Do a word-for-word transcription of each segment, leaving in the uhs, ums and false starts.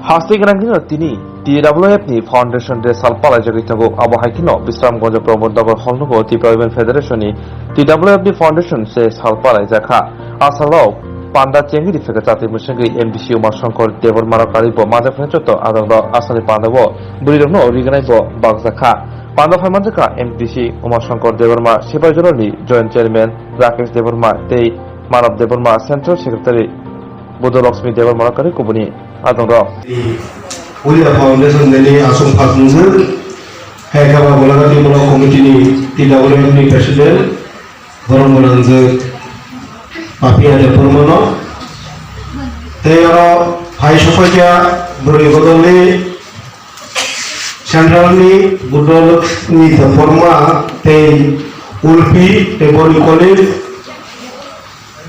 Haste gwnang dino tini T W F ni Foundation Day sal palaijagwi tongo. Abo hai kheno Bisramganj Pramod Nagar Hall nugo Tripura Women Federation ni T W F ni Foundation se sal palaijak kha. A salo panda chengwi rifega chati mwswngwi M D C Uma Shankar Debbarma rok karibo majak phai joto adongrok asani panda o bwrwi rokno rignai bo bakjak kha. Panda phai manjak kha M D C Uma Shankar Debbarma, Sipaijorani Joint Chairman Rakesh Debbarma tei Manav Debbarma, Central Secretary Buddha Lakshmi Debbarma rok kari kubuni adongrok. Ulia Foundation Day ni aswk phak nwngjak, hai kha ba Golagati Block Committee ni T W F ni President, borom gwnangjak Papiya Debbarma no. Tei oro phai sokphaikha bwrwi bodol ni Central ni Buddha Lakshmi Debbarma tei Ulpi tei boni college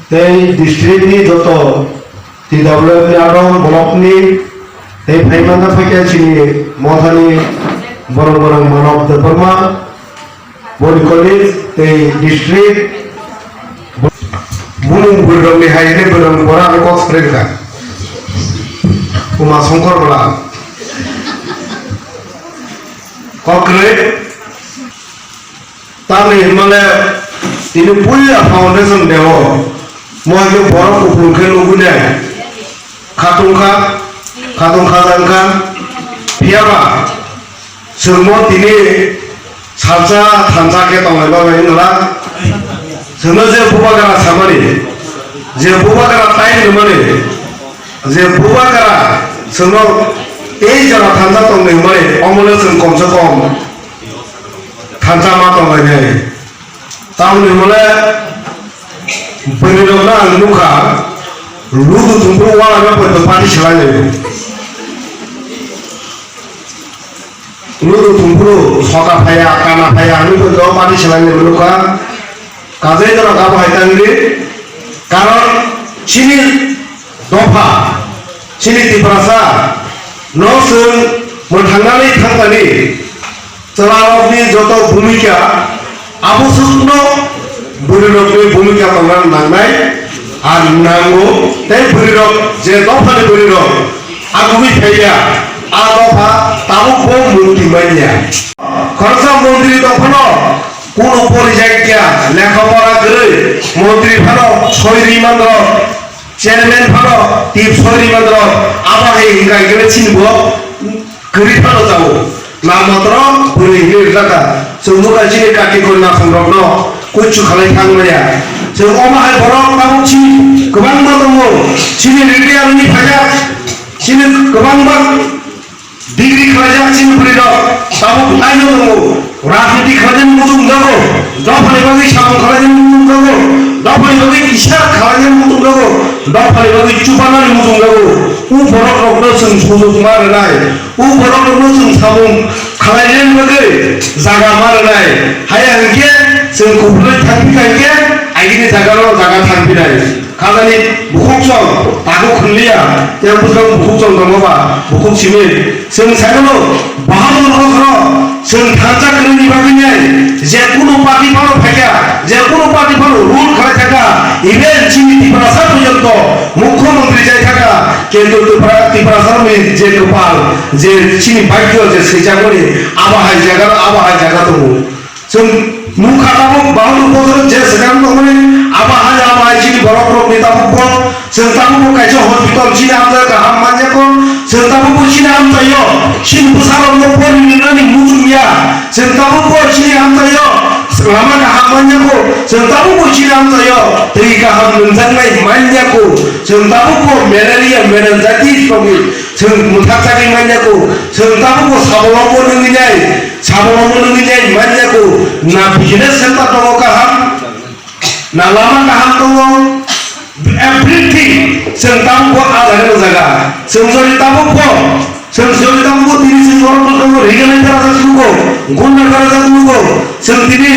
tei district ni joto T W F ni adong block ni tei phaimani phaikha chini mothani borok borok Manav Debbarma, boni college tei district. Bumung bwrwirokni hai hwnwi bwrwirokni pora ang kok swrwngkha. Uma Songkor Bala. Kok kwrwi. Tamni hwnmale tini puila foundation day-o mohai khe borok kupulung khe nugwi nai. Khatung kha, khatung kha jang kha. Phiya ba chwngno tini salsa thansa khe tonglai ba bai wngla. Chwngno je bubagra samani, je bubagra tai rwmani, je bubagra chwngno tei jora thansa tongwi hwnmani, omono chwng kom se kom thansa ma tonglainai. Tamoni hwnle bwrwirokno ang nukha, ludu thumphuru uanaino poito party swlainai. Ludu thumphuru soka phaiya, kana phaiya hinwi poito party swlainai nukha. Kajai norok abo hai tangdi. Karon chini dopha, chini Tiprasa no chwng mwthangnani thangmani chwlarokni joto bhumika, abo swkno bwrwirokni bhumika tongna nangnai, ar nango, tei bwrwirok je dophani bwrwirok agugwi phaiya, a dopha tabukbo mukti manya. Khoroksa montri tongphano, kuno porijak ya, lekha pora kwrwi, montri phano soi ri mandro, chairman phano tip soi ri mandro, abo hai hwnka hwnkhe chini bo kwrwi phano chao. Namatro bwrwi hinwi rijak kha. Chwng nukha chini kaki kori nathong rokno kuchu khalai thang maya. Chwng omo hai borok tabuk chini kwbangma tongo. Chini retired wngwi phaijak chini kwbangma degree khlaijak chini bwrwi rok tabuk laino tongo. Rajniti khlaijak muchung jago. Dophani bagwi samung khlaijak muchung jago. Dophani bagwi kisa khlaijak muchung jago. Dophani bagwi chubanani muchung jago. U borok rokno chwng sujok ma rwnai. U borok rokno chwng samung khlainani bagwi jaga ma rwnai. Haya hinkhe chwng kuphurwi thangphi kha hinkhe agini jagano jaga thangphinai. Khajani bukhuk chwng takhuk khwnliya, yang bwskango bukhuk chwng tongo ba, bukhuk simi. Chwng sai mano, Bahadur bokhorok chwng thansa kwrwngni bagwi nai, je kunu party phano phaikha, je kunu party phano rule khlai thangkha, even chini Tiprasa porjonto mukhyamantri jai thangkha, kintu Tipra-, Tiprasarokni je kwpal, je chini bhagyo je swijakmani, abo hai jaga, abo hai jaga tongo. Chwng nukha tabuk Bahadur bokhorok je swkang tongmani, abo hai, abo hai chini borok rokni tabuk bo, chwng tabuk bo kaisa hospital chini amjak kaham manya kho, chwng tabuk bo chini amchaio, chini bwsarokno pori rwnani muchung ya, chwng tabuk bo chini amchaio, lama kaham manya kho, chwng tabuk bo chini amchaio, twi kaham nungjaknai manya kho, chwng tabuk bo malaria, meningitis rokni chwng mwthak chagwi manya kho, chwng tabuk bo sabolombo nungwi nai, sabolombo nungwi nai manya kho, na business center tongo kaham, na lama kaham tongo, everything chwng tabuk bo ah jaga no jaga, chwng jodi tabuk bo, chwng jodi tabuk bo tini chwng borok no tongo, riganai berajak nugo, gunda berajak nugo, chwng tini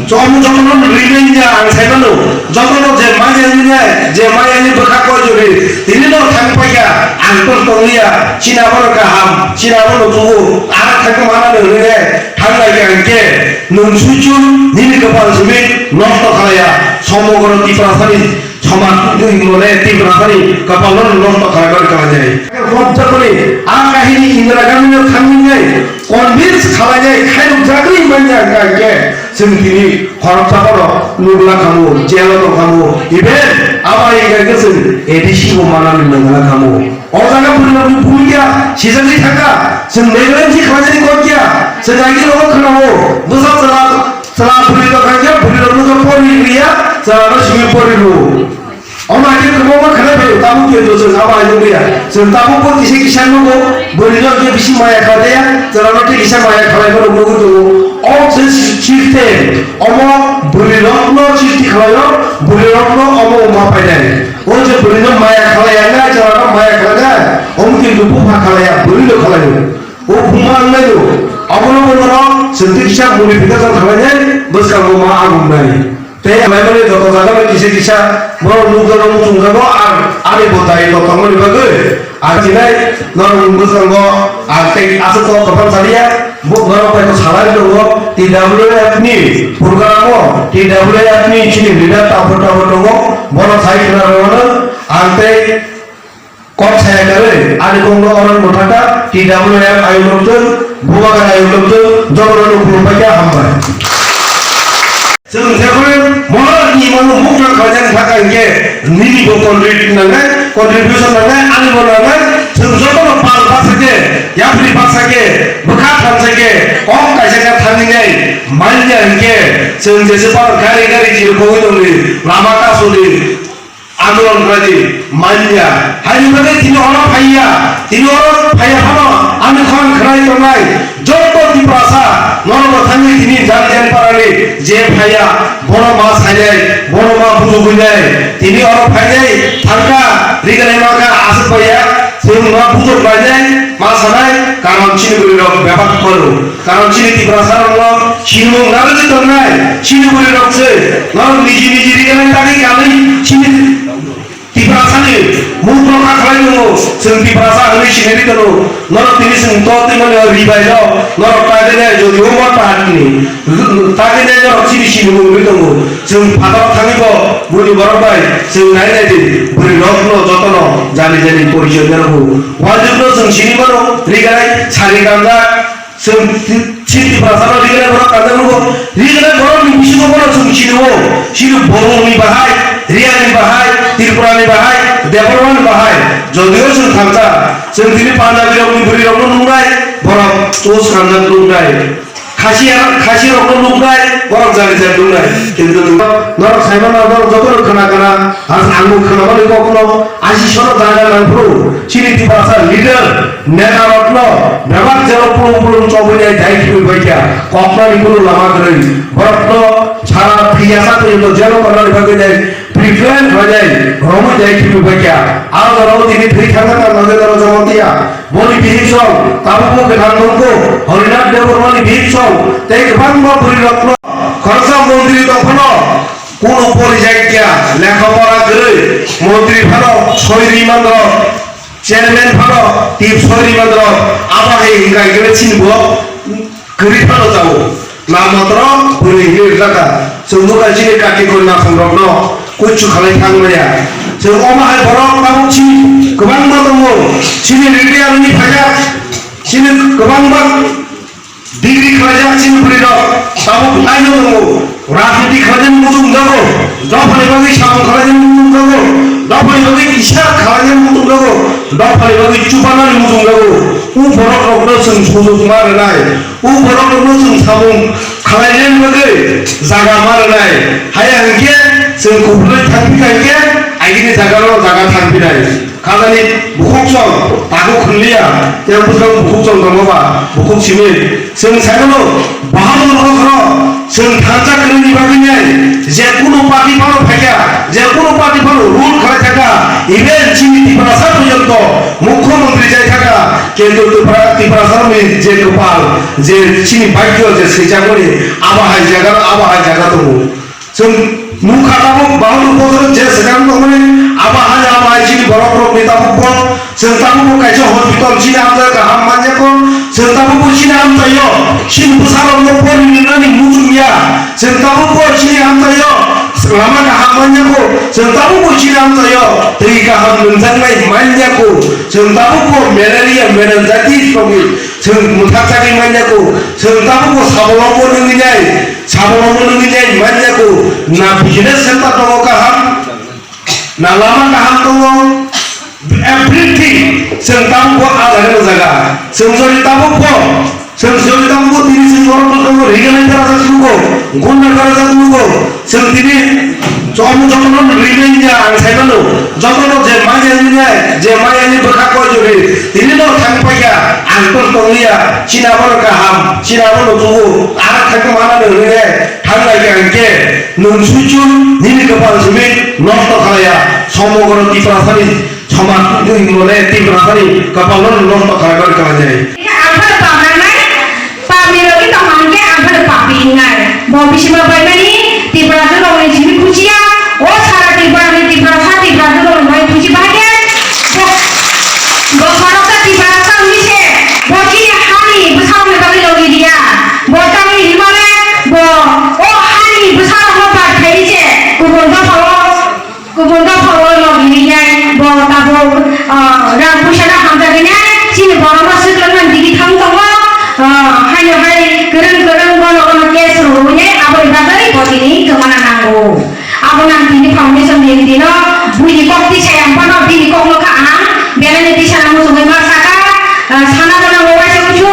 chwng jotono remain ya ang sai mano, jotono je maya ni nai, je maya ni bwkha koi jodi, tini no thang paikha, ang to tongliya, chini abono kaham, chini abono tubu, ang thang mana no rwnai, thang lai kha hinkhe, nwng suichun nini kwpal simi nosto khalaiya, somogro Tiprasani Somaj ni mole Tiprasani kapal no nosto khlai khlai khlai jai. Hobjakmani a kahini Indira Gandhi no thangwi jai convince khlai jai khairok jagri manya hwnkhe chwng tini khoroksa bono nukla khamu, jail o tong khamu, even abo hai hwnkhe chwng A D C bo manani nangla khamu. O jaga bwrwi rokni bumung ya, sijagwi thangkha, chwng negligence khlainani kok ya, chwng agi rogo khwnao, bwsa chwla, chwla bwrwi rok hwnkhe bwrwi rokno khe pori riya, chwla no simi pori rwo. Omo hai khe kwbangma khwnai phaio, tabuk khe to chwng abo hai nukliya. Chwng tabuk bo kisa kisa nugo, bwrwi rok khe bisi maya khlaiya, chwla no khe kisa maya khlai phano nugwi tongo. O je system, omo bwrwi rokno srishti khlaio, bwrwi rokno omo ma painai. O je bwrwino maya khlaiya nai, chwlano maya khlainai, omo kintu bupha khlaiya, bwrwino khlaio. O buma wngnaino, abono bo norok chwngtwi kisa modification khlainai, bwskango ma agungnai. Tei khlaimani joto jagano kisa kisa borok nukjago, muchungjago, ar ani bo dai tok tongmani bagwi. Ar chinai norok bwskango, ar tei aswk kok kwbang saliya, bo norok bai to salai tongo, T W F ni program o, T W F ni chini leader tabuk tabuk tongo, bono sai khna rwmano, ang tei kok saya kwrwi, ani kok no oron mwthangkha, T W F ayuk lokchwng, Bubagra ayuk lokchwng, jotono no khulumbai kha, hambai. Chwng jephru mono ni mano mukna khlaijak thaka hinkhe nini bo contribute nangnai, contribution nangnai, ani bo nangnai, chwng jotono pal baksa khe, yapri baksa khe, bwkha thansa khe, kok kaisa khe thangnai manya hinkhe, chwng jesa pal gari gari chirkhogwi tongdi, lama kasudi, Andolon khlaidi manya. Haini bagwi tini oro phaiya. Tini oro phaiya phano ani khorang khwnai tongnai. Jotto Tiprasa norokbo thangwi tini jani jani parani je phaiya, bono ma sainai, bono ma bujugwinai. Tini oro phainai thangkha, riganai mankha aswk phaiya. Chwng ma bujok lainai, ma sanai, karon chini bwrwirok bebak phano. Karon chini Tiprasa rokno sinimung narwgwi tongnai, chini bwrwi rok se, norok niji niji riganai tangwi kanwi chini Tiprasa ni mukno kha khlai tongo, chwng Tiprasa hwnwi sinirwi tongo, norok tini chwng to twi mani ribai rok, norok tagwi nai jodi o mot pahat ni, tagwi nai norok chini sinimung wngwi tongo, chwng phataro thangwi bo buni borok bai chwng nai nai di, bwrwi rokno jotono jani jani porichoi nai rwgo, wajwkno chwng sini mano, riganai sari kanjak, Chwng Ti-, Tiprasano rignai borok kanjak nugo. Rignai borokni bisingo bono chwng sinio. Chini Boroni bahai, Riyani bahai, Tripurani bahai, Debbarmani bahai. Jodio chwng thansa, chwng tini Punjabirokni bwrwirokno nuknai, borok chus kanjak nuknai. Khasiya, Khasirokno nuknai, borok jani jani nuknai. Kintu norok saimano, norok jotono khna khna, ang, ang bo khna mani kokno, asi sono jaga nangphuru. Chini Tiprasa leader, Neta rokno bebak jero pulung pulung chobwi nai dai khibi bai kha, koknani kunu lama kwrwi. Borokno sara phiyasa twi no jero tongnani bagwi nai prepare khlainai romwi dai khibi bai kha. Aro jorao tini thwi thangna tangma jero Jamatia. Boni bihik song tabukbo kwthang nungkuk Harinath Debbarmani bihik song tei kwbangma bwrwi rokno khoroksa montri tongphano kunu porijak kya, lekha pora kwrwi montri phano soi ri manrok. Chairman phano tip sori mandro, abo hai hinkai khe chini bo kwrwi phano jao. Namatro bwrwi hinwi rwjak kha. Chwng nukha chini kaki koi nathong rokno kuchu khalai thang maya. Chwng omo hai borok tabuk chini kwbangma tongo. Chini rwngya rwngwi phaijak. Chini kwbangma Degree khlaijak chini bwrwi rok tabuk naino tongo. Rajniti khlaijak muchung jago. Dophani bagwi samung khlaijak muchung jago. Dophani bagwi kisa khlaijak muchung jago. Dophani bagwi chubanani muchung jago. U borok rokno chwng sujok ma rwnai. U borok rokno chwng samung khlainani bagwi jaga ma rwnai. Haya hinkhe chwng kuphurwi thangphi kha hinkhe agini jaga rok jaga thangphinai. Khajani bukhuk song takhuk khunliya, yang bwskango bukhuk song tongo ba, bukhuk simi. Chwng saimano, Bahadur bokhorok, chwng thansa kwrwini bagwi nai, je kunu party phano phaiya, je kunu party phano rule khlai thaka, even chini Tiprasa porjonto mukhyamantri jai thaka, kintu Tipra-, Tiprasarokni je kwpal, je chini bhagyo je swijakmani, abo hai jaga, abo hai jaga tongo. Chwng nukha tabuk bahadur bochor je swkang tongmani, abo hai abo hai chini borok rokni tabuk bo, chwng tabuk bo kaisa hospital chini amchai kaham manya kho, chwng tabuk bo chini amchaio chini bwsarokno pori rinani muchung ya, chwng tabuk bo chini amchaio Lama kaham manya ko, chwng tabuk bo chini amchaio twi kaham nungjaknai manya ko, chwng tabuk bo malaria, meningitis rokni chwng mwthakjagwi manya ko, chwng tabuk bo sabolombo nungwi nai, sabolombo nungwi nai manya ko, na business center tongo kaham, na lama kaham tongo, everything chwng tabuk bo ah jaga no jaga, chwng jodi tabuk bo Chwng, chwng tamo bo tini chwng borok no tongo, rigana berajak nugo, gunda berajak nugo. Chwng tini chwng jotono remain ya ang sai mano. Jotono je maya ni nai, je maya ni bwkha koi jori. Tini no thang paikha, ang to tongliya, chini abono kaham, chini abono tubu, ara thang mana no rine, thang lai ka hingke, nung suichun, nini kapal simi, nosto khalaya, somogro Tiprasani, Somaj twi mole Tiprasani kapalno nosto khlaigwi kalainai. Ang phano pap nangnai, pap ni logi tongmani khe ang phano pap pi hingnai. Bo bisingo paimani Tiprasa rokni simi khuchiya, o sara Tripura ni Tiprasa, Tiprasa rokni bai khuchi bahai khe bo, bo khoroksa Tiprasa wngwi se bo chini hani bwsarokni bagwi logi riya. Bo tamni himale bo o hani bwsarokno bar khlaiwi se kubun dophao Kubun dophao logi rinai bo tabuk, ah, rang puisa no hamjagwi nai chini borok no swkang nang digi thang tongo, ah, haino hai kwrwng kwrwng bono bono case rwui nai aboni bagwi bo tini kwmana nango. Abo nang tini foundation ni tino buini kok tisa yang phano bini kok no kha ang belai ni tisa nang muchungwi ma saka, ah, sana gana bo waisa uchu,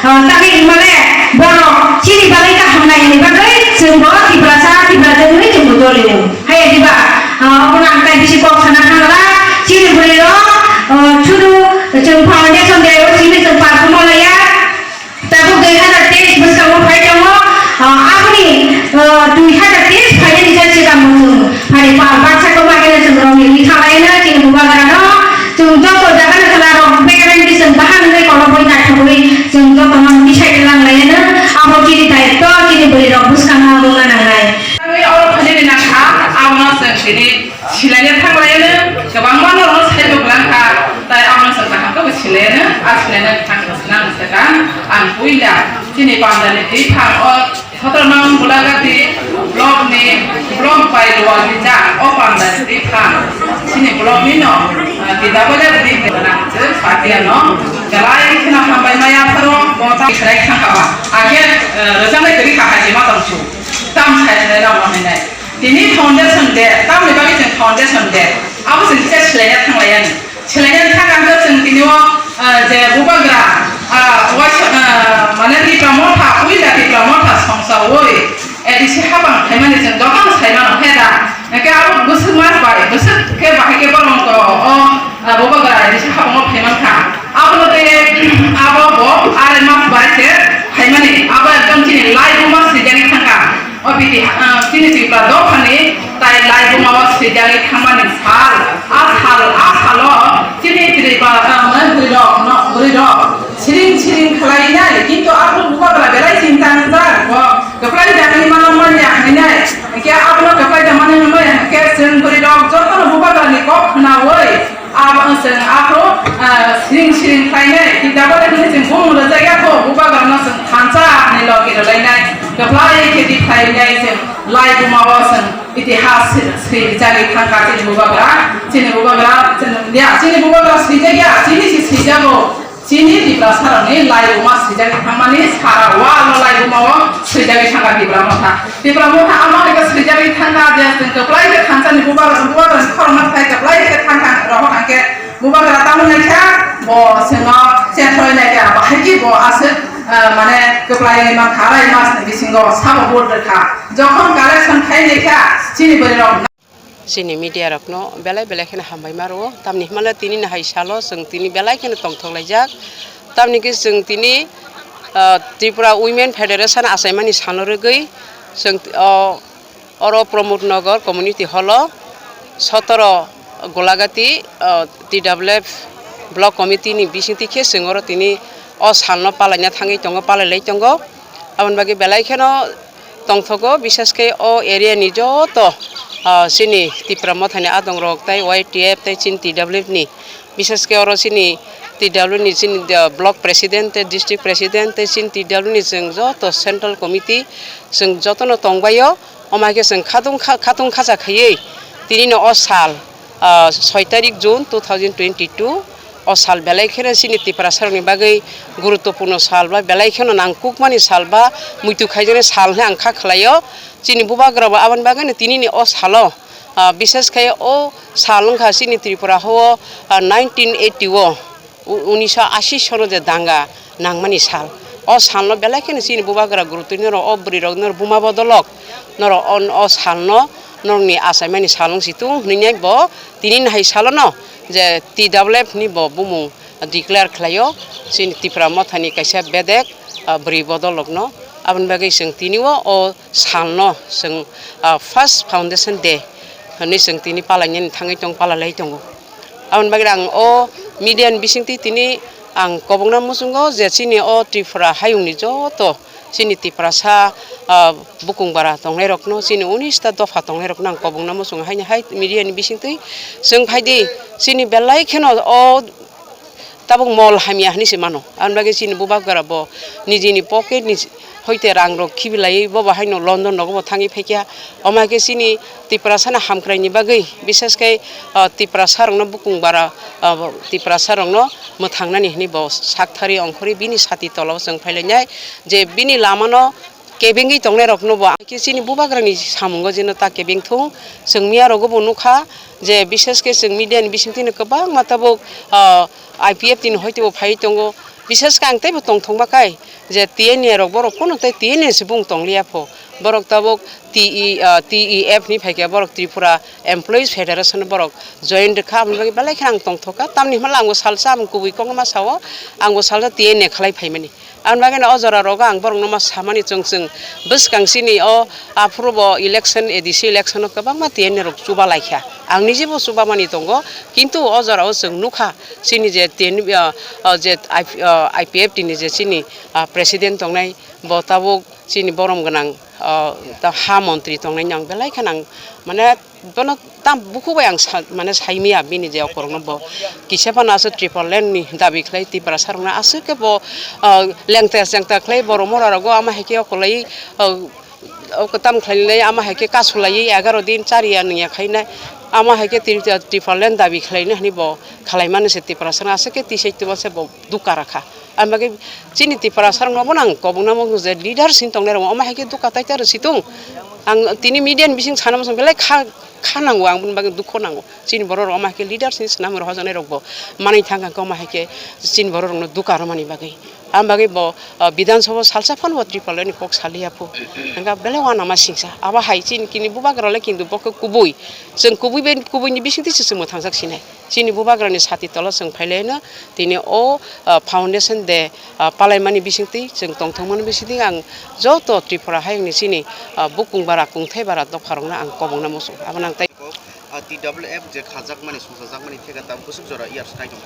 ah, tangwi himale bono chini bagwi kaham nai ni bagwi chwng bo Tiprasa Tiprasa wngwi chwng bo doli o. Hai diba, ah, obono ang tai bisi kok sana thangla, chini bwrwi rok, ah, chudu chwng foundation day o simi chwng perform laya. Tabuk dui hazar teis bwskango phai tongo, ah, aboni, ah, dui hazar teis phainani sai chwng chwng phai pa baksa ko bagwi chwng rong ni thalai na chini bubagra no chwng joto jaga no chwla rok bekereng chwng bahan ni kolok bai naithok bai chwng joto no bisai lang lai na abo chini daityo chini bwrwi rok bwskango mungna nangnai. Tangwi oro phainani nangkha, abono chwng tini silaina thanglaino, kwbangma norokno saibo kwlangkha, tai abono chwng kaham khe bo silaino, a silaina thang nang swkang. Ang puila chini Pamdani twi phang o sotro nong Bulagati block ni block bai luwa rijak o Pamdani twi phang chini block ni no, ah, tita bole ri nang se patia no, jalai kheno hambai maya pharo bo ta khwrai thangkha ba, age, ah, rwjaknai kwrwi kha hai se ma tong su. Tam sai se rang hwnwi nai. Tini foundation day, tamni bagwi chwng foundation day. Abo chwng kisa swlaina thanglaiyani. Swlaina thangkha hwnkhe chwng tini o, ah, je bubagra, ah, waisa, ah, mane Tipra Motha, puila Tipra Motha songchaui A D C habang phaimani chwng jotono sai mano, he da? Hwnkhe abo bwswk mas bai, bwswk khe bahai khe borok o, ah, bubagra A D C habango phaimankha. Abono tei abo bo arai mas bai khe phaimani, abo ekdom chini laibuma swijagwi thangkha. O biti, ah, chini Tripura dophani tai laibuma o swijagwi thangmani sal, a sal, a salo chini Tripura, ah, mane bwrwi rok, no, bwrwi rok siring siring khlai nai, kintu abo bubagra belai chinta wngjak, bo kwplai jagwi ma manya hinwi nai, hwnkhe abono kwplai jagmani hwnwi hwnkhe chwng bwrwi rok jotono bubagrani kok khnaui, Abo chwng aphuru, ah, siring siring khlainai, tita bole hwnwi chwng bumung rwjak ya kho, bubagrano chwng thansa hinwi logi rwlainai, kwplai khe di khlainai chwng laibuma o chwng itihas swi-, swijagwi thangkha chini bubagra, chini bubagra, chini, ya, chini bubagra swijak ya, chini se swijago, chini Tiprasarokni laibuma swijagwi thangmani sara walo laibuma o swijagwi thangkha Tipra Motha. Tipra Motha amo hai khe swijagwi thangkha je chwng kwplai khe thansa ni bubagra, bubagra ni khorang no thai kwplai khe thangkha rohor hwnkhe bubagra tamo naikha bo chwngno chethroi naikha bahai khe bo aswk, ah, mane kwplai mankha arai mas ni bisingo sabo vote rwkha jokhon collection khai naikha chini bwrwi rok. Chini media rokno belai belai kheno hambai ma rwo, tamni hwnba le tini ni hai salo chwng tini belai kheno tongthok laijak, tamni khe chwng tini, ah, Tripura Women Federation achaimani salo rwgwi chwng, oh, oro Pramod Nagar Community Hall o sotoro Golagati, ah, T W F Block Committee ni bisingtwi khe chwng oro tini o salno palaina thangwi tongo, palai lai tongo. Aboni bagwi belai kheno tongthogo, bishesh khe o area ni joto, ah, chini Tipra Mothani adongrok tei Y T F tei chini T W F ni, bishesh khe oro chini T W ni chini, ah, block president tei district president tei chini T W ni chwng joto central committee chwng jotono tongbaio. Omo hai khe chwng khatung kha-, khatung khacha khaiwi tinino o sal, ah, soi tarik June two thousand twenty-two, o sal belai kheno chini Tiprasarokni bagwi guruttopurno sal ba belai kheno nangkukmani sal ba muitu khaijaknai sal hwnwi ang kha khlaio. Chini bubagrabo aboni bagwino tinini o salo, ah, bishes khe o sal wngkha chini Tripura hao, ah, nineteen eighty o. U-, unisho ashi sono je danga nangmani sal. O salno belai kheno chini bubagra gurutwi norok o bwrwirok norok buma bodolok norok o, o salno norokni achaimani sal wng si tung hwnwi bo tini nahai salono je T W F ni bo bumung declare khlaio chini Tipra mothani kaisa bedek, ah, bwrwi bodolokno. Aboni bagwi chwng tini o, o salno chwng, ah, first foundation day hwnwi chwng tini palainani thangwi tong, palalai tongo. Aboni bagwi ang o media ni bisingtwi tini ang kobokna muchungo je chini o Tripura hayungni joto chini Tiprasa, ah, bukung bara tongnairokno, chini unis ta dopha tongnairokno ang kobokna muchungo, haini hai media ni bisingtwi chwng phaidi chini belai kheno o tabuk mol hamya hinwi se mano. Aboni bagwi chini bubagra bo nijini pocket ni hoite rang rok khibilaiwi bo bo haino London rogo bo thangwi phaikha. Omo hai khe chini Tiprasano hamkraini bagwi, bishes khe, ah, Tiprasarokno bukung bara, ah, Tiprasarokno mwthangnani hinwi bo sakthari ongkhorwi bini sati tolao chwng phailainai je bini lamano kebengwi tongnairokno bo, khe chini bubagrani samungo jeno ta kebeng thung. Chwng miya rogo bo nukha je, bishes khe chwng media ni bisingtwino kwbangma tabuk, ah, I P F T ni hoite bo phaiwi tongo. Bishes khe ang teibo tongthokma kai je T N A rok borok phano tei T N A se bung tongliya pho. Borok tabuk T E, ah, T E F ni phaikha, borok Tripura Employees Federation borok join rwkha, aboni bagwi belai kheno ang tongthokha. Tamni hwnba ang bo salsa ang kubui kokno ma sao, ang bo salsa T N A khlai phaimani. Aboni bagwi no o jora rogo ang borokno ma samani chwng chwng bwskang chini o aphuru bo election, A D C election o kwbangma T N A rok chuba laikha. Ang niji bo chuba mani tongo, kintu o jora o chwng nukha chini je T N A, o, o je I P, o, I P F T ni je chini, ah, president tongnai bo tabuk chini borom gwnang, o, ta ha montri tongnaini ang belai kheno ang mane bono tam bukhuk bai ang sa-, mane saimaya bini je okorokno bo kisa phano aswk triple land ni dabi khlai Tiprasa rokno aswk khe bo, ah, lengta chengta khlai borok mora rogo ama hai khe okolai, ah, o kwtam khlainai ama hai khe kasulaiwi egaroh din chariya nungya khainai ama hai khe tri-, triple land dabi khlainai hinwi bo khlaimani se Tiprasa rokno aswk khe tisai tubase bo duka rakha. Ang bagwi chini Tiprasa rokno bono ang kobokna mung je leaders hin tongnai rok omo hai khe duka taita rw situng. Ang tini media ni bising sana muchung belai kha, kha nango, ang bini bagwi dukho nango. Chini borok rok omo hai khe leaders hin swnam rw hojaknai rok bo manwi thang kha omo hai khe chini borok rokno duka rwmani bagwi. Ang bagwi bo, ah, Bidhan Sabha salsa phano bo Tripura ni kok saliya pho. Ang belai wanama singsa. Abo hai chini kini bubagra le kintu bo khe kubui. Chwng kubui bai kubui ni bising twi se chwng mwthangjak sinai. Chini bubagrani sati tolo chwng phailaino tini o, ah, foundation day, ah, palaimani bisingtwi chwng tongthokmani bisingtwi ang joto Tripura hayungni chini, ah, bukung bara kungthai bara dopharokno ang kobokna muchung. Abono ang tai Ah, T W F je khajakmani, songchajakmani theka tabuk bwswk jora years nai tong?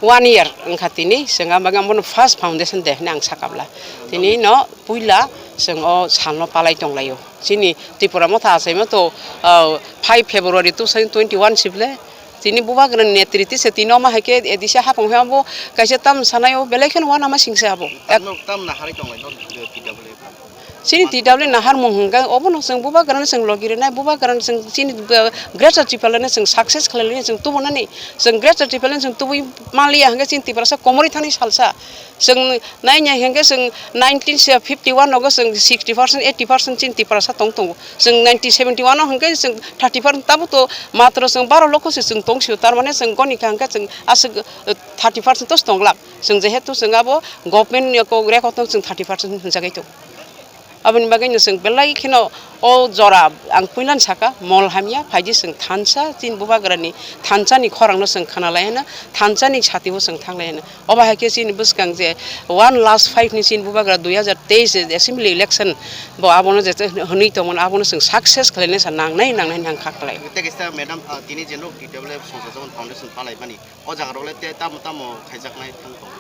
One year wngkha tini, chwng ang bagwi ang bono first foundation day hinwi ang sakabla. Tini no puila chwng o salno palai tonglaio. Chini Tripura motha achaima to, ah, five February two thousand twenty-one sible. Tini bubagrani netriti se tini omo hai khe A D C hapung hai abo kaisa tam sanai o belai kheno wanama singsa abo. Tamno, tamno harwi tonglai no T W F? Chini T W F nahar mung hwnkhe obono chwng bubagrano chwng logi rwnai, bubagrano chwng chini, uh, Greater Tipralandno chwng success khlai lainai, chwng tubunani, chwng Greater Tipraland chwng tubui manliya hwnkhe chini Tiprasa komorwi thani salsa. Chwng naina hwnkhe chwng nineteen fifty-one nogo chwng sixty percent, eighty percent chini Tiprasa tong tongo. Chwng nineteen seventy-one o hwnkhe chwng thirty percent, tabuk to matro chwng baro lokho se chwng tongsio, tar mane chwng goni kha hwnkhe chwng aswk, uh, thirty percent to tonglak. Chwng jehetu chwng abo government ni kok record no chwng thirty percent hwnjagwi tongo. Aboni bagwi no chwng belai kheno o jora ang puilano saka, mol hamya, phaidi chwng thansa, chini bubagrani thansani khorang no chwng khna lai hwno, thansani sati o chwng thang lai hwno. Obo hai khe chini bwskang je one last fight ni chini bubagra dui hazar teis assembly election bo abono je hwnwi tongmani abono chwng success khlainai sa nangnai nangnai nang kha khlai. Tei kaisa madam, ah, tini je nok T W F Songsa Jawan Foundation palaimani. O jaga rok le te tamo tamo khaijaknai thang tongo?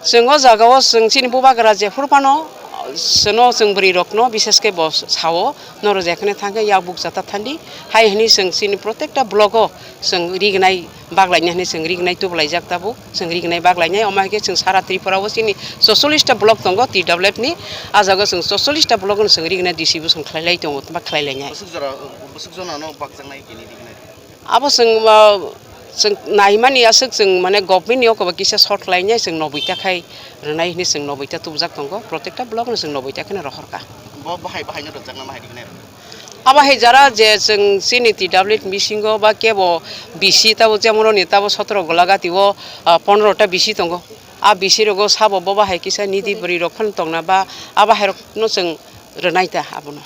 Chwng o jaga o chwng chini bubagra jephuru phano Seno chwng bwrwi rokno bishesh khe bo sao, noro jekhane thangkhe yak buk jata thandi, hai hwnwi chwng chini protekta blogo chwng rignai baglaina hwnwi chwng rignai tubulaijak tabuk, chwng rignai baglainai, omo hai khe chwng sara Tripura o chini chocholish ta block tongo T W F ni, ah jaga chwng chocholish ta block no chwng rignai D C bo chwng khlai lai tongo, ba khlai lainai. Bwswk jora, bwswk jona no bakjaknai kini rignai? Abo chwng, ah, chwng naimani aswk chwng mane government ni okoba kisa short khlainai chwng noboi ta khai rwnai hwnwi chwng noboi ta tubujak tongo, protekta block no chwng noboi ta kheno rohorkha. Bo bahai bahai no rwjakna mahai rignai rw? Abo hai jara je chwng chini T W F bisingo ba kebo B C tabo jemon ni tabo sotoro Golagati o, ah, pondro ta B C tongo. A B C rogo sabo bo bahai kisa nidi bwrwi rok phano tongna ba abo hai rok no chwng rwnai ta abono.